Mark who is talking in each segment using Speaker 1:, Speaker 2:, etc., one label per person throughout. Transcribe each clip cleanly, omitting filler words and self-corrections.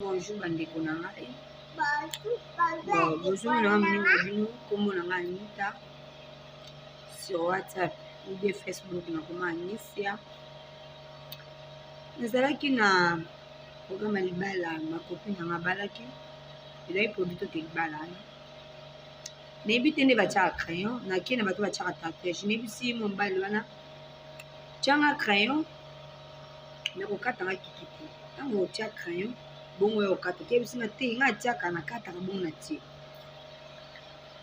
Speaker 1: Bonjour bandeko na ngai, bonjour na ngai moninga na bino, nkombo na ngai Anita sur WhatsApp ou bien Facebook nakoma Anisia. Nazalaki na programme ya libala, ma copine na ngai abalaki, ezalaki produit toke libala wana. Nayebi te nde batiaka crayon, nakei na bato batiaka tatouage, nayebisi mobali wana tianga crayon me kokata nga kiki te ntango otia crayon bongo ya okata te yebisi nga te nga atiaka nakataka bongo na tie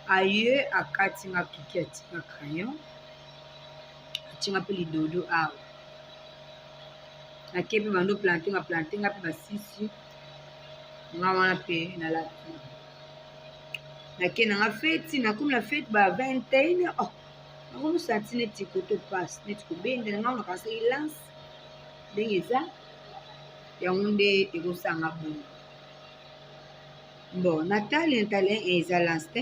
Speaker 1: aye akati nga kiki atie nga crayon atie nga mpe lidodo awa nake mpe bando plante nga plante nga mpe basisi nga wana mpe nalati nake na nga feti nakomi na feti ba 21 oh nakomi santi neti koto pasi neti kobendela nga nakasaki lance ndenge eza yango nde ekosanga bongo bon natali natali eh, eza lance te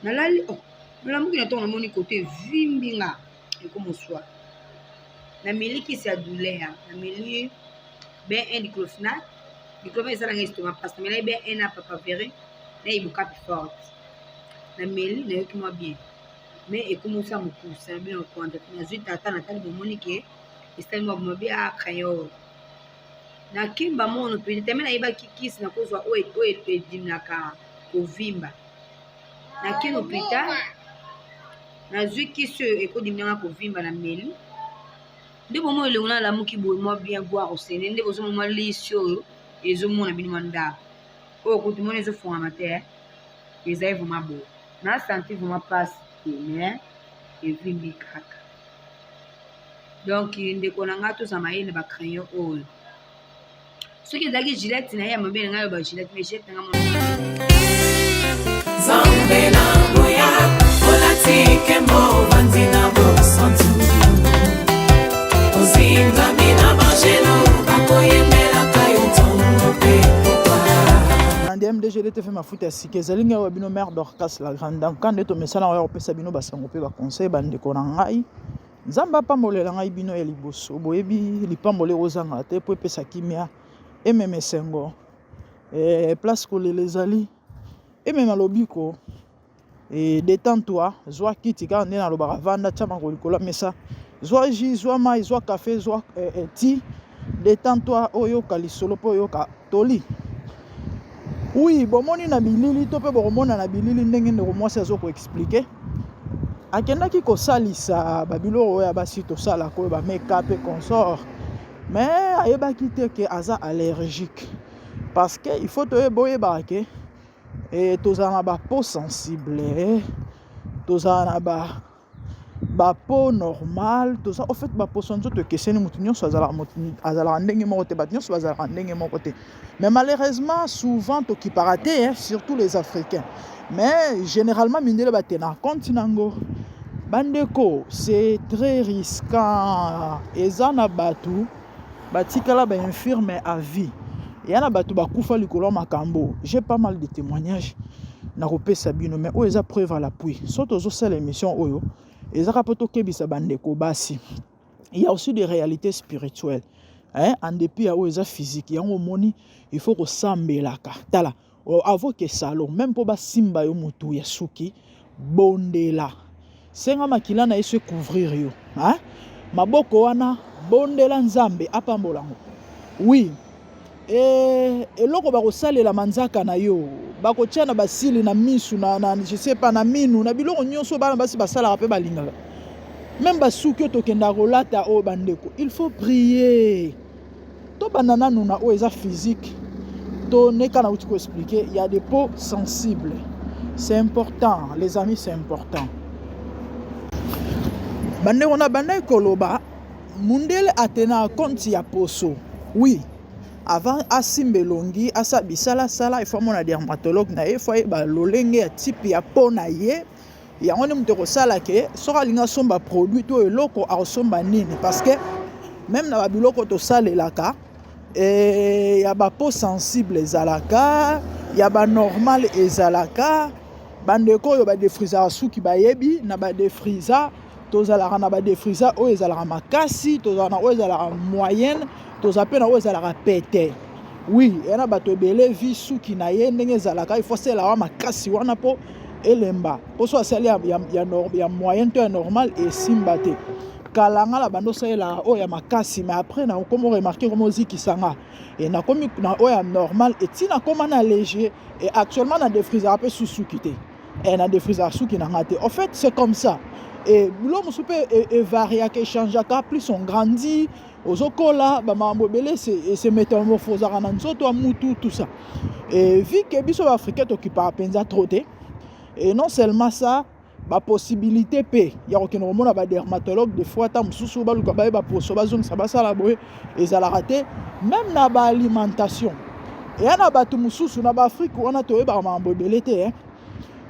Speaker 1: nalali oh, nalamuki na ntongo namoni koto evimbi nga ekomoswa nameli kisi ya douleur nameli B1 diclofenac diclofenac esalanga estomac pasi namelaki B1 na papavere na ibukapi forte nameli nayoki mwa bien mais ekomisa mokusa na bino kwanda nazwi tata natali bomoni ke esali mwa mabe a crayon oyo nakimba mono pene teme nayebaki kisi nakozwa oyo edimnaka kovimba nakei na hôpital nazwi kisi oyo ekodimnanga kovimba na meli nde bomoi elongo nalamuki boye mwa bien boire osene nde bozomona mwa lisi oyo ezomona bino mwa ndako oyo kutu moni ezofungama te eh. Ezali vraiment boye na sentir vraiment pasi te mais evimbi kaka donc ndeko na ngai tozala mayele na ba crayon oyo soki ezalaki gilette na ye ya mabe na ngai oyo ba gilette mais gilette na ngai
Speaker 2: Nzambe na nguya olati nkembo ovandi na bosantu ozingami na banjelu bakoyembelaka yo ntongo mpe pokwa
Speaker 3: Nandi MDG DTV mafuta ya sika ezali ngai wa bino mère Dorcas la grande dame kande tomesana oya kopesa bino basango mpe baconseil bandeko na ngai Nzambe apambolela ngai bino ya liboso boyebi lipamboli ekozanga te mpo epesa kimia emema esengo e, place kolela ezali emema lobiko E detends toi, zwa kiti kaka nde nalobaka vanda tia makolo likolo ya mesa, zwa jus, zwa mayi, zwa cafe, zwa eh, eh, ti detends toi oyoka lisolo mpe oyoka toli. Oui, bomoni na bilili to mpe bokomona na bilili ndenge ndeko mwasi azo ko expliquer akendaki kosalisa babiloko oyo ya basi tosalaka oyo ba make-up et consort mais ayebaki te ke aza allergique parce que il faut toyeba oyebaka ke Et tozala na ba peau sensible, tozala na ba ba peau normale, toza au fait ba poso nzoto ekeseni, moto nyonso azalaka moto azalaka ndenge moko te, bato nyonso bazalaka ndenge moko te. Mais malheureusement souvent tokipaka te hein, surtout les africains. Mais généralement mindele ba tenaka compte nango. Bandeko, c'est très risquant. Eza na bato batikala ba infirme à vie eya na bato bakufa likolo ya makambo j'ai pas mal de témoignages nakopesa bino mais oyo eza preuve à l'appui so tozosala émission oyo ezaka mpo tokebisa bandeko basi il y a aussi des réalités spirituelles hein, en dépit ya oyo eza physique yango omoni il faut kosambelaka tala Avant ke salon meme po basimba yo mutu ya suki bondela senga makila na yesu couvrir yo hein? Maboko wana bondela nzambe apambola ngo oui e, eloko bakosalela manzaka na yo bakotia na basili na misu na, na je sais pas na minu na biloko nyonso bana basi basalaka mpe balingaka meme basuki oyo tokendaka kolata oyo bandeko il faut prier Tobanda nanu na oyo eza physique to neka nauti ko expliquer il y a des peaux sensibles c'est important les amis c'est important bandeko na bandaki koloba mundele atena compte ya poso oui avant asimba elongi asala bisalasala il faut amona dermatologue na ye il faut ayeba lolenge ya type ya peau na ye Yango nde moto ekosala ke soki alingi asomba produit to eloko akosomba nini parce que meme na babiloko tosalelaka eh, ya ba peau sensible ezalaka ya ba normal ezalaka bandeko oyo badefrisaka suki bayebi na badefrisa tozalaka na badefrisa oyo ezalaka makasi tozalaka na oyo ezalaka moyenne toza mpe na oyo ezalaka pete. Oui, eya na bato ebele vi suki na ye ndenge ezalaka, il faut asala wa makasi wana mpo elemba, mpo so asali ya moyen to ya normal esimba te. Kala nga na bando osalelaka oyo ya makasi, mais après nakomi remarquer komi ozikisa nga e nakomi na oyo ya normal eti nakóma na léger. Et actuellement na défrisaka mpe susuki te, e na défrisaka suki na nga te. En fait, c'est comme ça. Et biloko mosusu mpe evariaka, echangeaka plus on grandit, ozokola, bamakambo ebele se métamorphosaka na nzoto ya mutu, tout ça. Et vu que biso baafricain tokipaka mpenza trop te, et non seulement ça, bapossibilité mpe ya kokende komona badermatologue des fois, ata mosusu baluka bayeba poso, bazongisa, basala boye, ezalaka te. Même na baalimentation, eya na bato mosusu na baafrike wana toyebaka makambo ebele te, eh?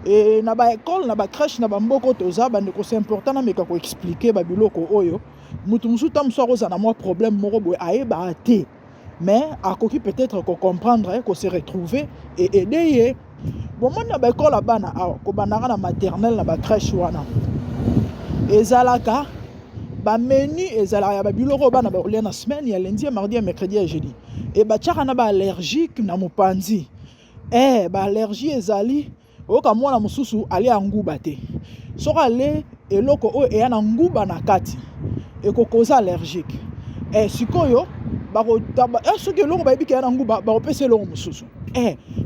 Speaker 3: E na baekole, na bacrèche, na bamboka toza, bandeko, c'est important nameka koexpliquer babiloko oyo. Motu mosusu, ta mosusu akozala na mwa problème moko boye, ayebaka te, mais akoki peut-être kocomprendre, kose retrouver et aider ye. Bomoni, na baekole ya bana awa, kobandaka na maternelle, na bacrèche wana, ezalaka bamenu, ezalaka ya babiloko oyo bana bakolia na semaine, ya lundi, ya mardi, ya mercredi, ya jeudi. E batiaka na baallergique na mopanzi. Baallergie ezali, oyoka mwana mosusu alia nguba te. Soki ale eloko oyo eya na nguba na kati, ekokoza allergique. Sikoyo soki eloko bayebi ke eya na nguba, bakopesa eloko mosusu.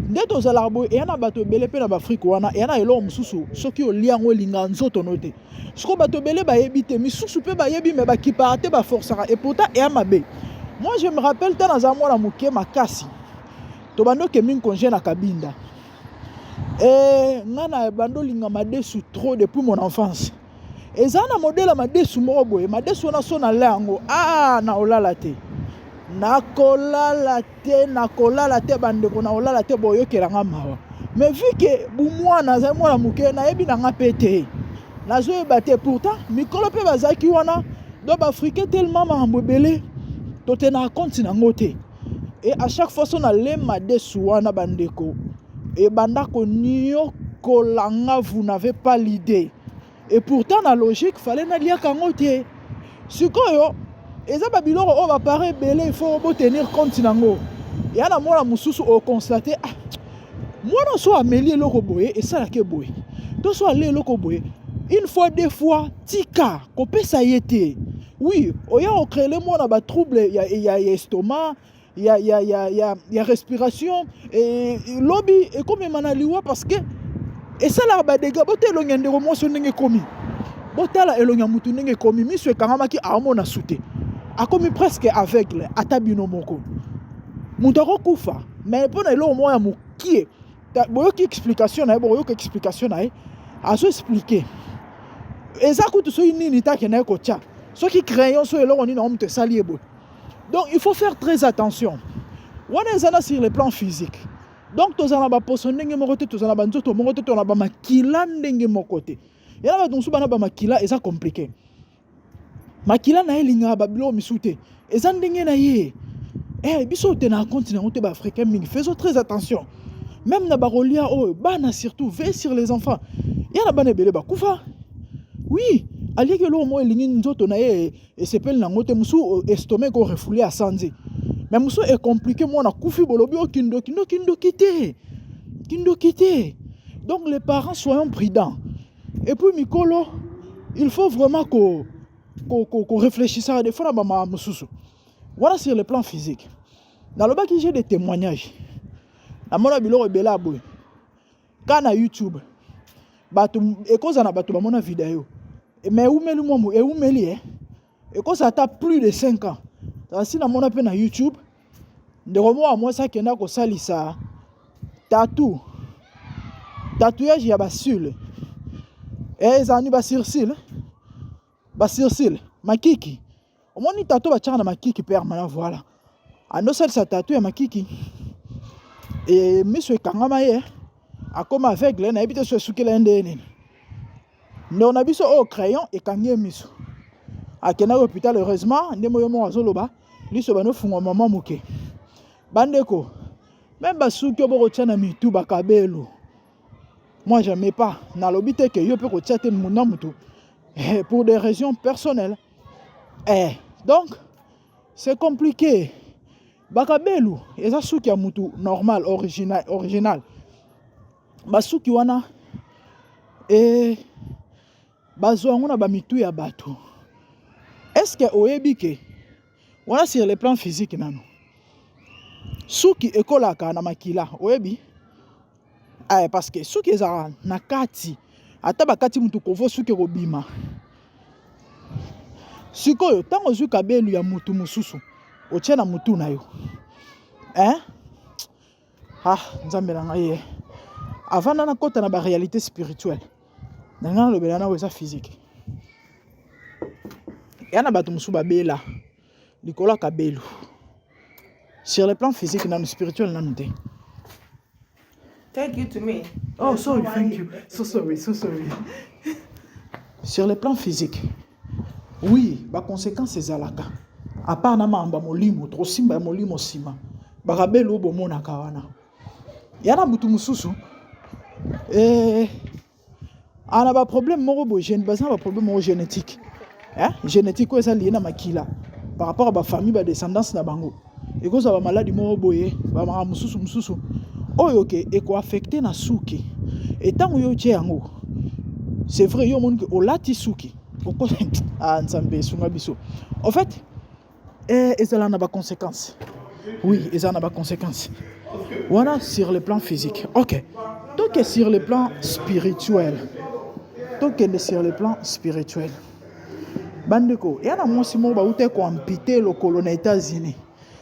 Speaker 3: Nde tozalaka boye. Eya na bato ebele mpe na baafrike wana, eya na eloko mosusu, soki olia yango, elingaka nzoto no te. Sikoyo bato ebele bayebi te, misusu mpe bayebi, me bakipaka te, baforçaka, et pourtant eya mabe. Moi, je me rappelle, ta naza mwana moke makasi, tobandi oke mingi congé na Kabinda. Nga na bandi olinga madesu trop depuis mon enfance. Eza na modèle ya madesu moko boye. Madesu wana, so nalia yango, ah, nakolala te, nakolala te, nakolala te, bandeko, nakolala te, boyokelanga mawa. Mais vu que bumwana, azali mwana moke, nayebi na nga mpe te, nazoyeba te. Pourtant mikolo mpe bazalaki wana. Donc baafricain, tellement makambo ebele totenaka compte nango te. Et à chaque fois so nale madesu wana, bandeko, ebanda koniokola nga, vous n'avez pas l'idée. Et pourtant na logique, fallait naliaka yango te. Sikoyo eza babiloko oyo baparent ebele, il faut botenir compte nango. Ya na mwana mosusu, oconstater: ah, mwana so ameli eloko boye, esalaki boye, to so ale eloko boye, une fois, deux fois, tika kopesa ye te. Oui, oya kocréer mwana batrouble ya estomac, ya respiration, e, lobi ekomema na liwa, parce que esalaka badégâts. Bota elongi ya ndeko mwasi ndenge ekomi, botala elongi ya mutu ndenge ekomi, miso ekangamaki, aomona su te, akomi presque aveugle. Ata bino moko, moto akokufa, mais mpo na eloko moko ya mokie. Boyoki explication na ye, bokoyoka explication na ye, azo expliquer. Eza kutu soki nini te, akende ye kotya soki crayon, so eloko nini yango moto esali ye boye. Donc il faut faire très attention. Wana eza na sur le plan physique. Donc tozala na baposo ndenge moko te, tozala na banzoto moko te, tozala na bamakila ndenge moko te. Yana bato mosusu bana bamakila eza compliqué, makila na ye elingaka babiloko misusu te, eza ndenge na ye. Biso te na compte nango te. Baafricain mingi, faisons très attention, même na bakolia oyo bana, surtout veille sur les enfants. Ya na bana ebele bakufa. Oui, aliaki eloko moko elingi nzoto na ye, esepeli nango te. Mosu estomac ekorefouler, asanzi, mais mosu ecompliquer, mwana akufi. Bolobi o kindoki, ndoki, ndoki te, kindoki te. Donc les parents, soyons prudents. Et puis mikolo, il faut vraiment ko ko réfléchissaka des fois na bamama mosusu wana. Sur le plan physique, nalobaki, j'ai des témoignages. Namona biloko ebele ya boye ka na YouTube. Bato ekozala na bato bamona video, mais eumeli mwa, eumeli, ekozala ata plus de 5 ans. Asi namona mpe na YouTube, ndeko moko ya mwasi akenda kosalisa tattoo, tatouage ya bacils, ezala ni basourcils, basourcils, makiki. Omoni tattoo batiaka na makiki permanent, voilà, andosalisa tattoo ya makiki e miso ekangama ye, akoma aveugle. Nayebi te so esukela ye ndenge nini. Ndeko na biso oyo, crayon ekangi ye miso, akendaki hôpital. Heureusement, nde moyo moko azoloba, liso banofungwa mama moke. Bandeko, même basuki oyo bokotia na mitu, bakabelo, moi j'aime pas. Nalobi te ke yo mpe kotia te na mutu, pour des raisons personnelles. Donc c'est compliqué. Bakabelu eza suki ya mutu normal original, original. Basuki wana e bazwa yango na bamitu ya bato. Est-ce que oyebi ke wana sur le plan physique nano suki ekolaka na makila oyebi? Eh, parce que suki ezalaka na kati ata bakati mutu kovo suki ekobima. Sikoyo ntango ozwi kabelu ya mutu mosusu otie na mutu na yo eh? Ah, nzambe na ngai ye avant na nakota na baréalité spirituelle na ngai nalobela na oyo eza physique ya na bato mosusu babela likolo ya kabelu sur le plan physique nanu spirituel nanu te.
Speaker 4: Thank you to me.
Speaker 3: Oh, sorry, thank you. So sorry, so sorry. Sur le plan physique, oui, ba conséquences ezalaka. À part na makambo ya molimo, tokosimba ya molimo nsima. Bakabelu oyo bomonaka wana. Ya na butu mosusu, eh, ana ba problème moko boye gene baza na ba problème moko génétique hein? Génétique oyo eza lié na makila par rapport à ba famille ba descendance na bango ekozala ba maladi moko boye ba makambo mosusu mosusu oyo ke ekoaffecte na suki etango yo otie yango c'est vrai yo omoni ke olati suki oko ah nzambe esunga biso en fait eh, ezala na ba conséquences oui ezala na ba conséquences wana sur le plan physique ok toke sur le plan spirituel tokende sur le plan spirituel bandeko eya na mwasi moko bauta koampite lokolo na États-Unis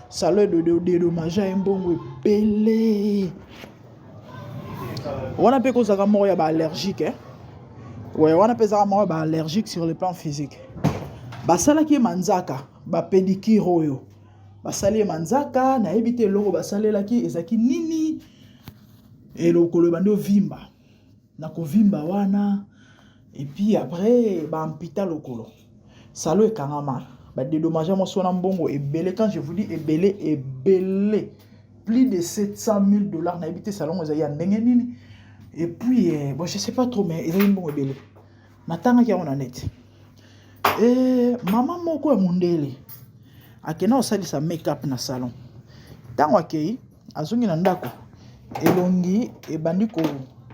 Speaker 3: salo dedommage ye mbongo ebele wana mpe kozalaka moko ya baallergique eh? Ouais, wana mpe ezalaka moko ya baallergique sur le plan physique basalaki ye manzaka bapédicure oyo basali ye manzaka nayebi te eloko basalelaki ezalaki nini elokolo ebandi ovimba na kovimba wana et puis après baampita lokolo salo ekangama badedommage mwasi wana mbongo ebele quand je vous dis ebele ebele plus de 700 000 $. Nayebi te salongo ezali ya ndenge nini et puis eh, bon, je sais pas trop, mais ezali mbongo ebele. Natangaki yango na net e, mama moko ya mondele akenda kosalisa make-up na salon. Ntango akei azongi na ndako, elongi ebandi ko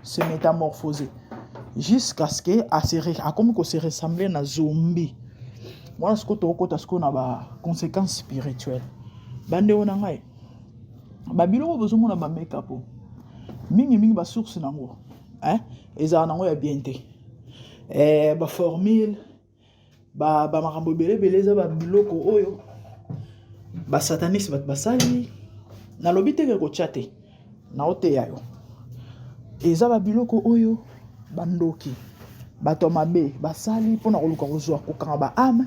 Speaker 3: se métamorphoser jusqu'à ce que akomi ko se ressembler na zombie. Wana sikoyo tokokota sikoyo na baconséquence spirituelle. Bandeko na ngai, babiloko bozomona bamake-up mingimingi, basource nango eh, ezala nango ya bien te eh, baformule bamakambo ba ebele ebele eza babiloko oyo basataniste bato basali. Nalobi teke kotya te, naoteya yo eza babiloko oyo bandoki bato ya mabe basali mpona koluka kozwa kokanga baâme.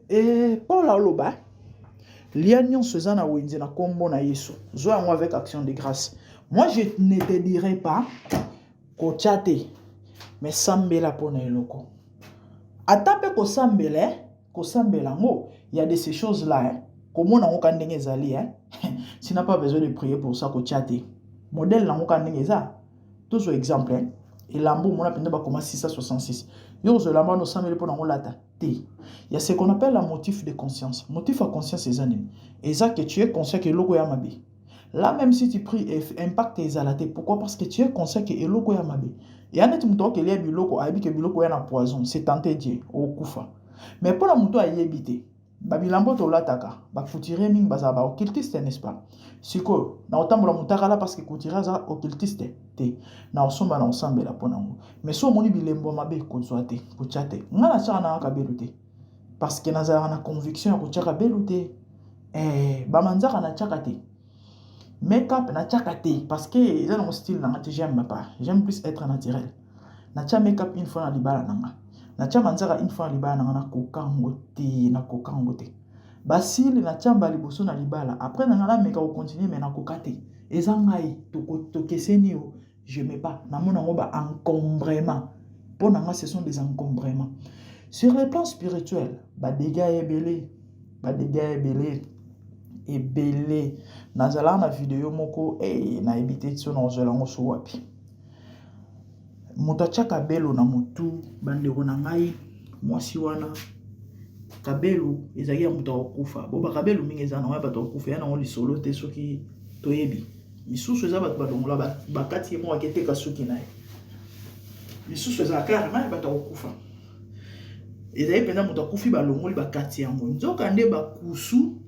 Speaker 3: E Paul aloba lia nyonso eza na wenze na nkombo na Yesu, zwa yango avec action de grâce. Moi, je ne te dirai pas kotya te, mais sambela mpona eloko ata mpe kosambela eh? Kosambela yango ya de ces choses là eh? Komona yango ka ndenge ezali eh? Tu n'as pas besoin de prier pour ça. Kotya te, modèle nango ka ndenge eza. Tozwa exemple eh? Elamba omona mpenza bakoma 666, yo kozwa elamba wana osambeli mpo nango lata te. Ya ce qu'on appelle la motif de conscience. Motif ya conscience eza nini? Eza que tu es conscient que eloko ya mabe là, même si tu pries, impact ezala te. Pourquoi? Parce que tu es conscient que eloko ya mabe ya neti moto akokelia biloko ayebi ke biloko ya na poison, c'est tenter Dieu, okufa. Mais mpona moto ayebi te, babilamba tolataka, bacouturier mingi bazala baoccultiste, n'est-ce pas? Sikoyo na kotambola motakala parce que couturier aza occultiste te, na kosomba na kosambela mpo nango. Mais so omoni bilembo ya mabe, kozwa te, kotya te. Ngai natiaka nanga kabelu te parce que nazalaka na conviction ya kotiaka belu te eh, bamanzaka natiaka te, make-up natiaka te parce que eza nango style nanga te. J'aime pas, j'aime plus être naturel. Natia make-up une fois na libala nanga, natia manzaka une fois na libala nanga. Nakoka yango te, nakoka yango te. Basili natia mba liboso na libala, après nanga nameka kocontinue, mais nakoka te. Eza ngai tokeseni yo. Je mets pas, namona yango ba encombrement mpo na nga, ce sont des encombrements. Sur le plan spirituel, badégâts ebele, badégâts ebele ebele. Nazalaka na video moko hey, nayebi te so nazwela yango so wapi. Moto atiaka belo na motu, bandeko na ngai, mwasi wana. Kabelu ezalaki ya moto akokufa. Bo bakabelu mingi eza nango ya bato akokufa, ya nango lisolo te soki toyebi. Misusu eza bato balongola bakati ye moko aketeka suki na ye. Misusu ezala carrément ya bato akokufa. Ezali mpenza moto akufi balongoli bakati yango. Nzoka nde bakusu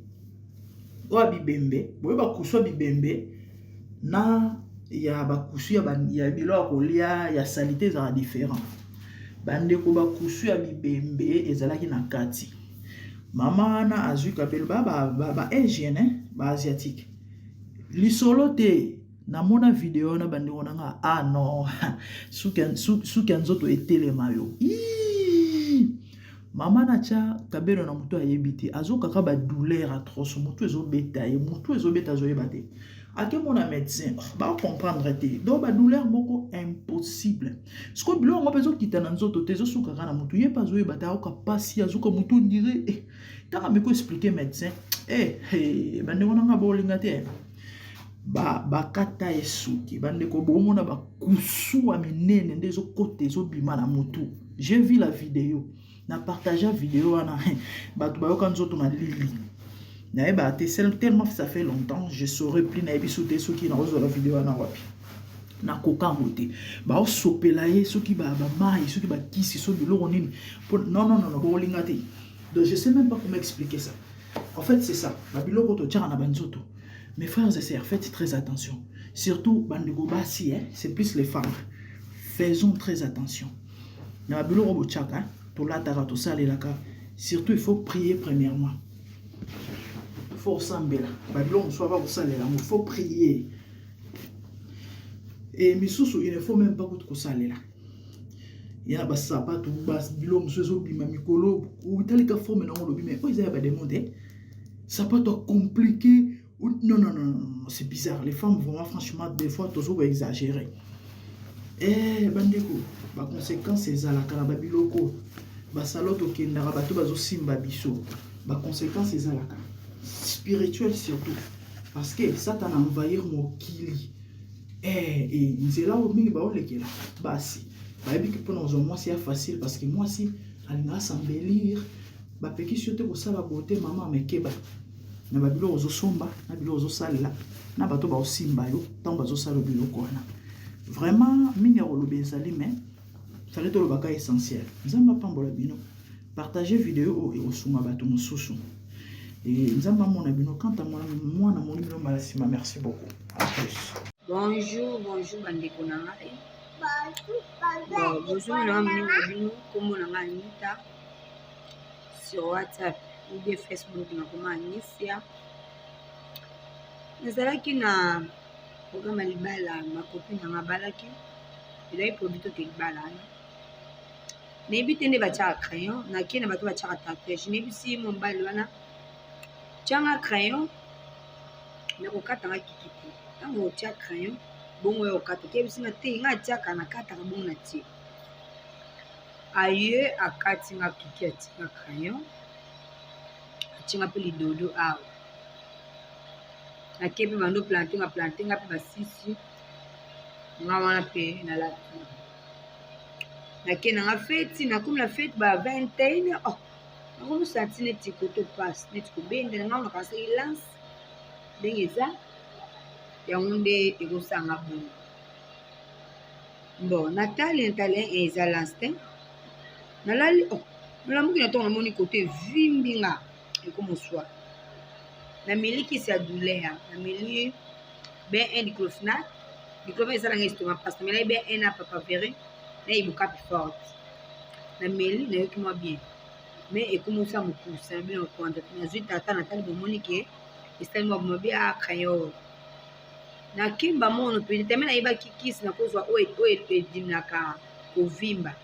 Speaker 3: oyo ya bibembe, boye bakusu ya bibembe na ya bakusu ya, ba, ya biloko ya kolia ya salite ezalaka différent. Bandeko bakusu ya bibembe ezalaki na kati. Mama wana azwi kabelo ba ba, ba, ba asienne eh, ba asiatique. Lisolo te namona video wana bandeko na nga ah non suki ya nzoto etelema yo. Iiii. Mama na tya kabelo na motu ayebi te azokaka ba douleur atroce motu ezobeta ye motu ezobeta azoyeba te akemona médecin oh, ba comprendre te donc ba douleur moko impossible sikoyo biloko yango mpe ezokita na nzoto te ezosuka kaka na motu ye mpe azoyeba te ayoka mpasi azoka motu ondire eh, ntango ameki explike médecin eh, eh, bandeko na nga bolinga te bakata ye suki bandeko bomona bakusuwa minene nde ezokota ezobima na motu. J'ai vu la video na partagea video wana bato bayoka nzoto malili nayebaka te tellement ça fait longtemps je saurais plus nayebi so te soki nakozwa la video wana wapi nakoka yango te baosopela ye soki bamai soki bakisi so biloko nini non non non bokolinga te. Donc je sais même pas comment expliquer ça. En fait c'est ça babiloko totyaka na banzoto. Mes frères et sœurs, faites très attention. Surtout bandeko basi, hein, c'est plus les femmes. Faisons très attention. Na biloko botyaka, tolataka, tosalelaka. Surtout il faut prier premièrement. Il faut osambela. Babiloko mosusu ava kosalela yango, il faut prier. Et misusu, il ne faut même pas kutu kosalela. Ya na basapatu, biloko mosusu ezobima mikolo, otalika forme nango olobi mais oyo eza ya bademo te. Sapato compliqué. Non, non, non, non, c'est bizarre. Les femmes, vraiment, franchement, des fois, toujours exagéré. Eh, bandeko, ba conséquences ezalaka na ba biloko. Ba salon tokendaka bato bazosimba biso. Ba conséquences ezalaka. Spirituel surtout. Parce que Satan a envahir mokili. Eh, eh, nzela oyo mingi baolekela basi. Bayebi ke mpona kozwa mwasi ya facile parce que mwasi alingaka s'embellir. Bapekisi yo te kosala beauté mama mekeba. Na ba biloko ozosomba, na biloko ozosalela, na bato baosimba yo ntango bazosala biloko wana. Vraiment mingi ya koloba ezali mais fallait tolobaka essentiel. Nzambe apambola bino. Partager video oyo ekosunga bato mosusu. Et Nzambe amona bino quant à moi mwana moni bino mbala nsima. Merci beaucoup. À plus.
Speaker 1: Bonjour, bonjour bandeko na ngai. Bon, bonjour na ngai moninga bino, kombo na ngai Anita sur WhatsApp ou bien Facebook nakoma Anisia. Nazalaki na programme ya libala, ma copine na ngai abalaki, ezalaki produit toke libala wana. Nayebi te nde batiaka crayon, nakei na bato batiaka tatouage, nayebisi mobali wana tianga crayon nakokata nga kiki te. Ntango otia crayon bongo ya okata te, yebisi nga te, nga atiaka nakataka bongo na tie. Aye akati nga kiki, atie nga crayon, atie nga mpe lidodo awa. Nake mpe bando plante nga plante nga mpe basisi nga wana mpe nalati. Nake na nga feti, nakomi na feti ba 21 oh, nakomi santi neti koto passe neti kobenda na nga wana kasaki lance ndenge eza yango nde ekosanga bongo. Bon, natali natali eza lance te, nalali oh, nalamuki na ntongo namoni kote evimbi nga ekomoswa. Nameli kisi ya douleur, nameli B1 diclofenac, diclofenac esalanga estomac parce que namelaki B1 na papaverine na ibukapi forte. Nameli nayoki mwa bien mais ekomisa mokusa na bino koanda. Nazwi tata natali bomoni ke esali mwa mabe a crayon nakimba mono mpenza teme nayebaki kisi nakozwa oyo ediminaka kovimba.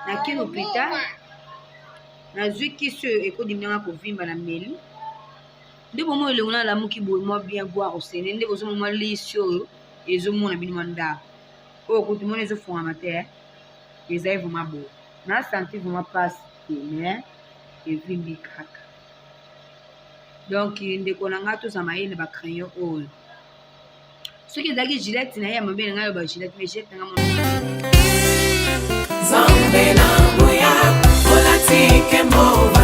Speaker 1: Nakei na hôpital nazwi kisi oyo ekodiminaka kovimba na meli nde bomoi elongo nalamuki boye mwa bien boire osene nde bozomona mwa lisi oyo ezomona bino mwa ndako oyo kutu mona ezofungama te ezali vraiment boye na santi vraiment pasi te mais evimbi kaka. Donc ndeko na ngai tozala mayele na ba crayon oyo. Soki ezalaki gilette na ye ya mabe na ngai ba gilette mais gilette na ngai mona.
Speaker 2: Nzambe na nguya olati nkembo.